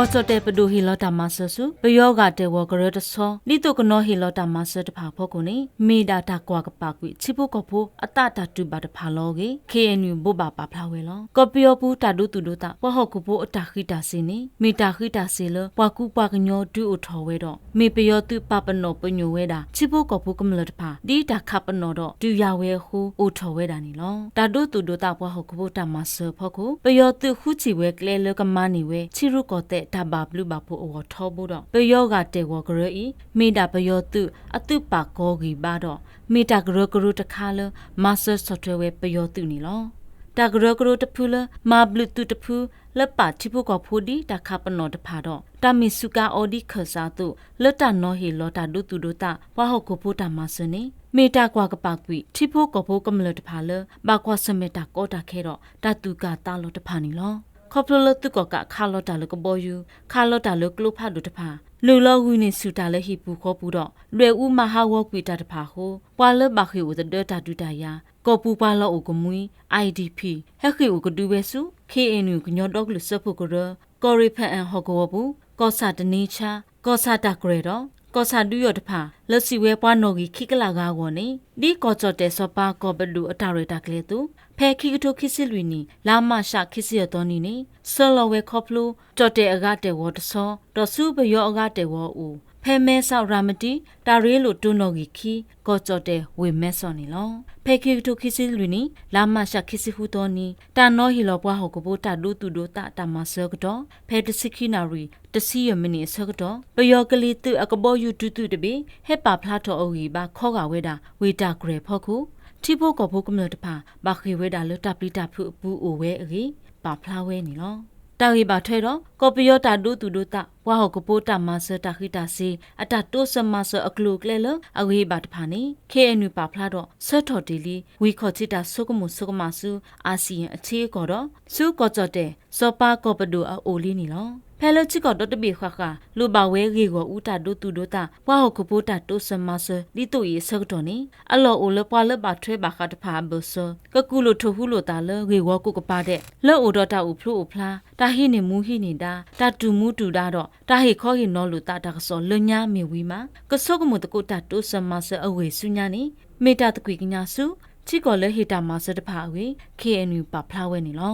ကီၢ်ကၠီၣ်တဲၣ်ပဒိၣ်ဟ့ၣ်လီၤတၢ်မၤစၢၤဆူ ပယီၤဂာ်တဲာ်ဝီၤကရၢတဆီ ဒ်သိးကနီၤဟ့ၣ်လီၤတၢ်မၤစၢၤတဖၣ်အဖီခိၣ်န့ၣ် မ့ၢ်ဒၣ်တၢ်ကွၢ်ကပာ်ကွံာ်ထံဖိကီၢ်ဖိအသးတၢ်တူၢ်ဘၣ်တဖၣ်လီၤအဂ့ၢ် ခ့ၣ်အဲၣ်ယူၣ် ဘိးဘၣ်ပာ်ဖျါဝဲလီၤ. ကီၢ်ပယီၤပူၤတၢ်ဒိသူၣ်ဒိသး ပှၤဟီၣ်ခိၣ်ဖိအတၢ်ဃံးတၢ်စ့ၤန့ၣ် မ့ၢ်တၢ်ဃံးတၢ်စ့ၤလၢ ပှၤကူပှၤကညီဒုးအိၣ်ထီၣ်ဝဲဒီး မ့ၢ်ပယီၤသုးပာ်ပနီၣ်ပညိၣ်ဝဲဒၣ် ထံဖိကီၢ်ဖိကမျၢၢ်တဖၣ် ဒ်တၢ်ခးပနီၣ်ဒီးတုၤယၤဝဲအဃိ အိၣ်ထီၣ်ဝဲဒၣ်န့ၣ်လီၤ. တၢ်ဒိသူၣ်ဒိသးပှၤဟီၣ်ခိၣ်ဖိတၢ်မၤစၢၤအဖီခိၣ် ပယီၤသုးဃုထံၣ်ဝဲကျဲလၢကမၤန့ၢ်ဝဲ ထံရူၢ်ကီၢ်သဲးတၢ်ဘၣ်ဘျုးဘၣ်ဖှိၣ်အဂီၢ်ထီဘိဒီး ပယီၤဂာ်တဲာ်ဝီၤကရၢအံၤ မ့ၢ်ဒၣ်ပယီၤသုးအသုးပာ်ကီၤဂံၢ်ဘါဒီး မ့ၢ်တၢ်ကရၢကရိတခါလၢ မၤစၢၤဆီၣ်ထွဲဝဲပယီၤသုးန့ၣ်လီၤ. တၢ်ကရၢကရိတဖုလၢ မၤဘျုးသုးတဖု လၢပာ်ထံဖိကီၢ်ဖိဒ်တၢ်ခးပနီၣ်တဖၣ်ဒီး တၢ်မ့ၢ်စူးကါအီၤဒ်ခၢၣ်စးအသိး လၢတၢ်နီၤဟ့ၣ်လီၤတၢ်ဒိသူၣ်ဒိသး ပှၤဟီၣ်ခိၣ်ဖိတၢ်မၤစၢၤန့ၣ် မ့ၢ်တၢ်ကွၢ်ကပာ်ကွံာ် ထံဖိကီၢ်ဖိကမျၢၢ်တဖၣ်လၢ ဘၣ်ကွၢ်ဆၢၣ်မဲာ်တၢ်ကီတၢ်ခဲဒီး တၢ်သူၣ်ကၢ်သးလီၤတဖၣ်န့ၣ်လီၤ. ခီဖျိလၢသုးကီၣ်ကးခးလီၤတၢ်လၢကဘီယူၤ, ခးလီၤတၢ်လၢကျိဖးဒိၣ်တဖၣ်, နုာ်လီၤဂုာ်န့ၢ်ဆူၣ်တၢ်လၢဟံၣ်ပူၤဃီပူၤဒီး ဒွဲၣ်အူမၤဟးဂီၤကွံာ်တၢ်တဖၣ်အဃိ ပှၤလၢဘၣ်ဃ့ၢ်အိၣ်သဒၢတၢ်ဒုးတၢ်ယၤ, ကီၢ်ပူၤပှၤလီၢ်အိၣ်ကမှံ IDP ဟဲဃ့ၢ်အိၣ်ကဒုဝဲဆူ ခ့ၣ်အဲၣ်ယူၣ် ကညီဒီကလုာ်စၢဖှိၣ်ကရၢ ကီၢ်ရ့ၣ်ဖၣ်အၣ်ဟီၣ်ကဝီၤပူၤ ကီၢ်ဆၣ်တနံဆါ, ကီၢ်ဆၣ်တၢ်ကြဲၢ်ဒီး ကီၢ်ဆၣ်ဒုးယီၣ်တဖၣ် လၢစံးဝဲပှၤနီၣ်ဂံၢ်ခံကလးဂၤအဂီၢ်န့ၣ် ဒ်ကီၢ်ကၠီၣ်တဲၣ်စီၤပၤကီၢ်ပဒိၣ်အတၢ်ရဲၣ်တၢ်ကျဲၤအသိး ဖဲခံကထိခံဆံလွံၢ်နံၣ် လါမးရှးခံဆံယဲၢ်သီနံၤန့ၣ် ဆှၢလီၤဝဲခီဖျိ ကၠီၣ်တဲၣ်အဂၤတဲာ်ဝီၤတဆီ ဒီးဆူပယီၤအဂၤတဲာ်ဝီၤအအိၣ် ဖဲမဲဆီးရၤမတံ တၢ်ရ့လိာ်တိၢ်နီၣ်ဂံၢ်ခံ ကီၢ်ကၠီၣ်တဲၣ်ဝ့ၢ်မဲဆီးန့ၣ်လီၤ. ဖဲခံကထိခံဆံလွံၢ်နံၣ် လါမးရှးခံဆံဃုသီနံၤ တၢ်နီၤဟ့ၣ်လီၤပှၤဟီၣ်ခိၣ်ဖိတၢ်ဒိသူၣ်ဒိသးတၢ်မၤစၢၤအကတီၢ် ဖဲတဆံခံနၣ်ရံၣ် တဆံယဲၢ်မံးနံးအဆၢကတီၢ် ပယီၤကလံၤသုးအကဘီယူၤတုၤသုးတဘ့ၣ် ဟဲပာ်ဖျါထီၣ်အဂံၢ်ဘါခီဂာ်ဝဲဒၣ် ဝ့ၢ်တၢ်ကြဲၢ်အဖီခိၣ် ထံဖိကီၢ်ဖိကမျၢၢ်တဖၣ် ဘၣ်ဃ့ၢ်ဝဲဒၣ်လၢတၢ်ပျံၤတၢ်ဖုးအပူၤအိၣ်ဝဲအဂ့ၢ် ပာ်ဖျါဝဲန့ၣ်လီၤ. တၢ်ဂ့ၢ်ဘၣ်ထွဲဒီး ကီၢ်ပယီၤတၢ်ဒိသူၣ်ဒိသး ပှၤဟီၣ်ခိၣ်ဖိတၢ်မၤစၢၤတၢ်ဃံးတၢ်စ့ၤ အတၢ်တိစၢၤမၤစၢၤအကျိၤအကျဲလၢအဂ့ၤဘၣ်တဖၣ်န့ၣ် ခ့ၣ်အဲၣ်ယူၣ် ပာ်ဖျါဒီး ဆၢထီၣ်တ့ၢ်လံ ဝံၤခီၣ်ထံးတၢ်ဆိကမိၣ်ဆိကမးဆူ အၣ်စံၣ်ယၣ်အထံအကီၢ်ဒီး ဆူကီၢ်ကၠီၣ်တဲၣ် စီၤပၤကီၢ်ပဒိၣ်အအိၣ်လံန့ၣ်လီၤ. ဖဲလၢထံကီၢ်ဒီတဘ့ၣ်ဃၣ်ဃၣ် လိၣ်ဘၣ်ဝဲဂ့ၢ်ဂီၢ်အူတၢ်ဒိသူၣ်ဒိသး ပှၤဟီၣ်ခိၣ်ဖိတၢ်တိစၢၤမၤစၢၤ ဒ်သိးအံၤအဆၢကတီၢ်န့ၣ် အလီၢ်အိၣ်လၢပှၤလၢဘၣ်ထွဲဘၣ်ဃးတဖၣ်အဘၢၣ်စၢၤ ကကူၣ်လိာ်ထိၣ်ဟူလိာ်သးလၢဂ့ၢ်ဂီၢ်ကိးကပၤဒဲး လၢအိၣ်ဒီးတၢ်အိၣ်ဖျိအိၣ်ဖျါ, တၢ်ဟံးန့ၢ်မူဟံးန့ၢ်ဒါ, တၢ်တူၢ်မူတူၢ်ဒါဒီး တၢ်ဟ့ၣ်ခီဟ့ၣ်နီၤလိာ်သးတၢ်ကစီၣ်လၢညါမ့ၢ်ဝံၤမး ကဆိကမိၣ်သကိးတၢ်တိစၢၤမၤစၢၤအဂ့ၢ်ဆူညါန့ၣ် မ့ၢ်တၢ်သကွံာ်ကညးဆူ ထံကီၢ်လၢဟ့ၣ်တၢ်မၤစၢၤတဖၣ်အဂ့ၢ် ခ့ၣ်အဲၣ်ယူၣ် ပာ်ဖျါဝဲန့ၣ်လီ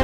ၤ.